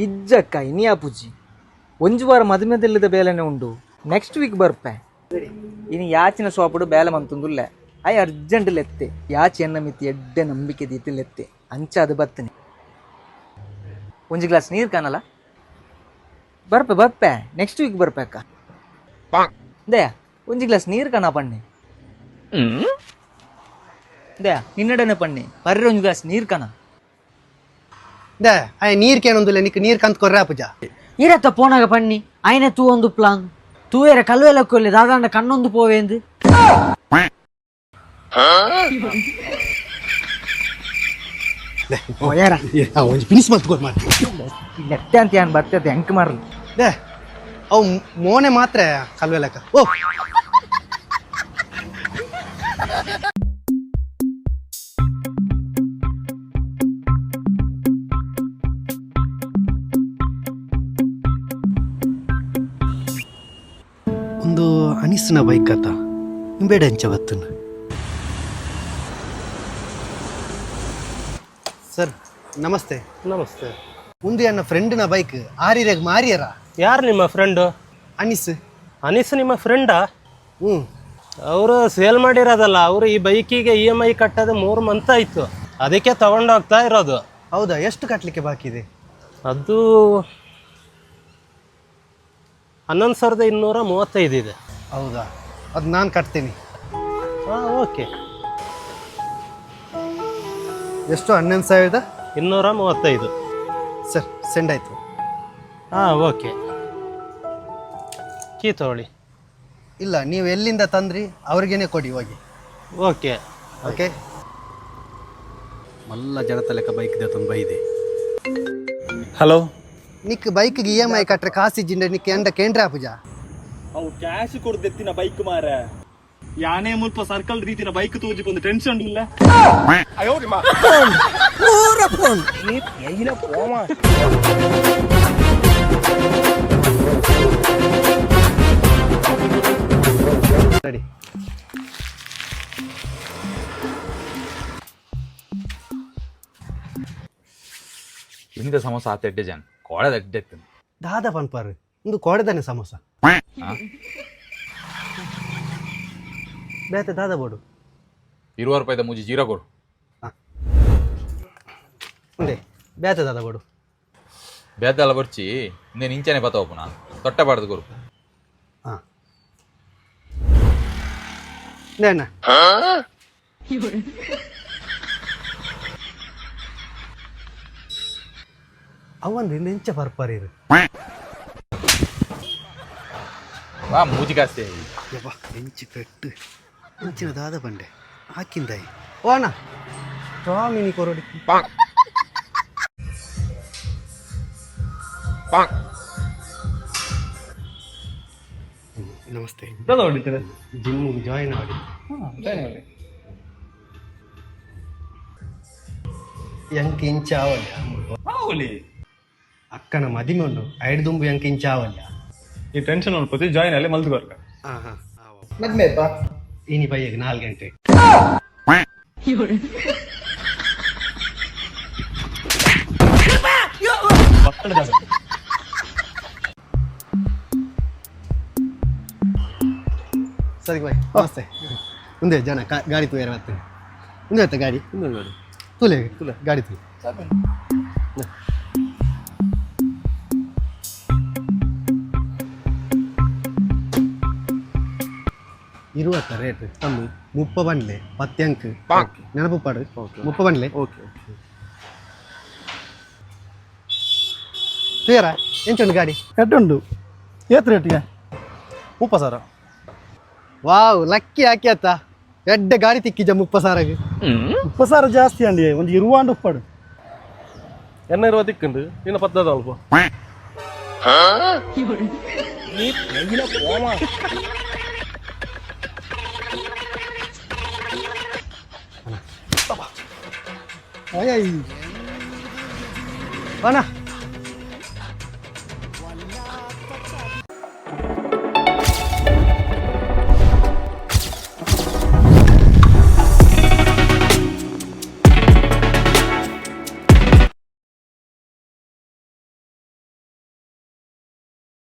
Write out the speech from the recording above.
ಇಜ್ಜಕ್ಕ ಇನಿ ಆಪುಜಿ. ಒಂಜಿ ವಾರ ಮದುಮೆದೆಲ್ಲದ ಬೇಲೆನೆ ಉಂಡು. ನೆಕ್ಸ್ಟ್ ವೀಕ್ ಬರ್ಪೆ. ಇನಿ ಯಾಚಿನ ಶಾಪುಡು ಬೇಲೆ ಮಂತುಂದುಲ್ಲೆ. I urgent ಲೆತ್ತೆ. ಯಾಚಿ ಎನ್ನ ಮಿತಿ ಎಡ್ಡೆ ನಂಬಿಕೆ ದೀತಿ ಲೆತ್ತೆ. ಅಂಚಾದ ಬತ್ತನೆ. ಒಂಜಿ ಗ್ಲಾಸ್ ನೀರು ಕಾಣಲ್ಲ. ಬರ್ಪೆ ಬರ್ಪೆ ನೆಕ್ಸ್ಟ್ ವೀಕ್ ಬರ್ಪೆ ಅಕ್ಕ. ದಯಾ ಒಂಜಿ ಗ್ಲಾಸ್ ನೀರು ಕಾಣ ಪಣ್ಣೆ. ದಯಾ ನಿನ್ನಡನೆ ಪಣ್ಣೆ ಪರ್ರೆ ಒಂಜಿ ಗ್ಲಾಸ್ ನೀರು ಕಾಣ. They ಆಯ್ ನೀರ್ ಕೇನೊಂದುಲ್ಲ ನಿಕ್ ನೀರ್ ಕಂತ್ ಕೊರ್ರೆ ಪೂಜಾ. ಇರತ್ತ ಪೋನಾಗ ಪಣ್ಣಿ ಆಯ್ನೆ ತೂ ಒಂದು ಪ್ಲಾನ್ ತೂಯರ ಕಲ್ವೆಲ ಕೊಲ್ಲಿ ದಾದಾಂಡ ಕಣ್ಣೊಂದು ಪೋವೇಂದು. ಒಂಜಿ ಫಿನಿಶ್ ಮಲ್ತ್ ಕೊರ್ ಮಾರ್ರೆ. ಲೆತ್ತೆ ಅಂತ ಏನ್ ಬರ್ತದೆ ಹೆಂಕ್ ಮಾರ್ಲಿ. They ಅವು ಮೋನೆ ಮಾತ್ರ ಕಲ್ವೆಲಕ. ಓ ಒಂದು ಅನಿಸ್ನ ಬೈಕ್ ಆತ ಬೇಡ ಅಂಚ ಬತ್ತನ. ಸರ್ ನಮಸ್ತೆ. ನಮಸ್ತೆ. ಒಂದು ನನ್ನ ಫ್ರೆಂಡ್ನ ಬೈಕ್ ಆರಿರಾಗ ಮಾರಿಯರ. ಯಾರು ನಿಮ್ಮ ಫ್ರೆಂಡು? ಅನಿಸ್. ಅನಿಸ್ ನಿಮ್ಮ ಫ್ರೆಂಡಾ? ಹ್ಞೂ. ಅವರು ಸೇಲ್ ಮಾಡಿರೋದಲ್ಲ, ಅವರು ಈ ಬೈಕಿಗೆ ಇ ಎಮ್ I ಕಟ್ಟೋದು 3 ಮಂತ್ ಆಯಿತು, ಅದಕ್ಕೆ ತಗೊಂಡೋಗ್ತಾ ಇರೋದು. ಹೌದಾ? ಎಷ್ಟು ಕಟ್ಟಲಿಕ್ಕೆ ಬಾಕಿ ಇದೆ? ಅದು 11,235 ಇದೆ. ಹೌದಾ? ಅದು ನಾನು ಕಟ್ತೀನಿ. ಹಾಂ, ಓಕೆ. ಎಷ್ಟು? 11,000 235. ಸರ್ ಸೆಂಡ್ ಆಯಿತು. ಹಾಂ, ಓಕೆ, ಕೀ ತಗೊಳ್ಳಿ. ಇಲ್ಲ, ನೀವು ಎಲ್ಲಿಂದ ತಂದ್ರಿ ಅವ್ರಿಗೇನೆ ಕೊಡಿ ಹೋಗಿ. ಓಕೆ. ಓಕೆ. ಮಲ್ಲ ಜನತ ಲೆಕ್ಕ ಬೈಕ್ ಇದೆ ತಂದು ಬೈದೆ. ಹಲೋ. ನಿಕ್ ಬೈಕ್ಗೆ ಇ ಎಮ್ I ಕಟ್ರೆ ಕಾಸಿ ಜಿಂಡೆ ನಿಕ್ ಎಂಡ ಕೇಂದ್ರ ಪೂಜಾ. ಅವು ಕ್ಯಾಶ್ ಕೊಡ್ದೆತ್ತಿನ ಬೈಕ್ ಮಾರ ಯಾನೇ ಮುಲ್ಪ ಸರ್ಕಲ್ ರೀತಿನ ಬೈಕ್ ತೋಜಿ ಬಂದು ಟೆನ್ಷನ್ ಇಲ್ಲ. ರೆಡಿ. ಇಂದ ಸಮೋಸ ಆತ ಎಡ್ಡೆ ಜನ ಕೋಳದ ಎಡ್ಡೆ ಎತ್ತುಂಡು. ದಾದಾ ಪನ್ಪಾರು ಒಂದು ಕೋಡೆದಾನೆ ಸಮೋಸ ಬೇತೆ ದಾದಾ ಬೋಡು. 20 ರೂಪಾಯಿದ ಮೂಜಿ ಜೀರಾ ಕೊಡು. ಉಂಡೆ ಬೇತೆ ದಾದಾ ಬೋಡು. ಬೇದಲ್ಲ ಬರ್ಚಿ ಇಂದೆ ನಿಂಚನೆ ಬತ್ತ ಪುನಃ ತೊಟ್ಟೆ ಬಾರ್ದು ಕೊರು. ಹಾಂ ಅಣ್ಣ. ಅವಂದು ನೆಂಚ ಪರ್ಪರಿರು. ವಾ ಮೂಜಿ ಕಾಸ್ತಿ. ಯವ್ವ ಎಂಚಿ ಪೆಟ್ಟು ಎಂಚಿನ ದಾದ ಬಂಡೆ ಹಾಕಿಂದಾಯಿ. ಓ ಅಣ್ಣ ಟಾಮಿನಿ ಕೊರಡಿ. ನಮಸ್ತೆ. ಜಿಮ್ ಜಾಯಿನ್ ಆಗಿ ಎಂಕ್ ಇಂಚ ಆವಲ್ಯ. ಅಕ್ಕನ ಮದಿಮೆ ಉಂಡು ಐಡ್ ದುಂಬು ಎಂಕ್ ಇಂಚ ಆವಲ್ಯ. ಈ ಟೆನ್ಷನ್ ಅನ್ಪತಿ ಜಾಯಿನ್ ಅಲ್ಲಿ ಮಲ್ತ್ ಕೊರ್ಕ. ಹಾ ಹಾ ಇನಿ ಬೈಯಗ್ 4 ಗಂಟೆ. ಸರಿ ಬಾಯ್, ನಮಸ್ತೆ. ಮುಂದೆ ಜನ ಗಾಡಿ ತೂಯರ ಬರ್ತೀನಿ. ಮುಂದೆ ಆಯ್ತಾ ಗಾಡಿ? ಗಾಡಿ ತುಲೆ ತುಲೆ ಗಾಡಿ ತುಲೆ. ಇರುವತ್ತ ರೇಟ್ ತಮ್ಮ ಮುಪ್ಪ ಬಂಡ್ಲೆ ಪತ್ತೆ ಅಂಕ್ ನೆನಪು ಪಾಡು ಮುಪ್ಪ ಬಂಡ್ಲೆ. ಓಕೆ ತುಯರ ಎಂಚುಂಡು ಗಾಡಿ? ಎಡ್ಡುಂಡು. ಏತ್ ರೇಟ್ಗೆ? ಮುಪ್ಪ ಸರ. ವಾವ್ ಲಕ್ಕಿ ಹಾಕಿ ಆತ ಎಡ್ಡೆ ಗಾಡಿ ತಿಕ್ಕಿಜ ಮುಪ್ಪ ಸಾರಗ್. ಉಪಸಾರ ಜಾಸ್ತಿ ಅಂಡಿ, ಒಂದು ಇರುವಾಂಡು ಉಪ್ಪಾಡು. ಎನ್ನ ಇರುವ ತಿಕ್ಕುಂಡು ನಿನ್ನ ಪತ್ತದ ಅಲ್ಪ. ಅಣ್ಣ.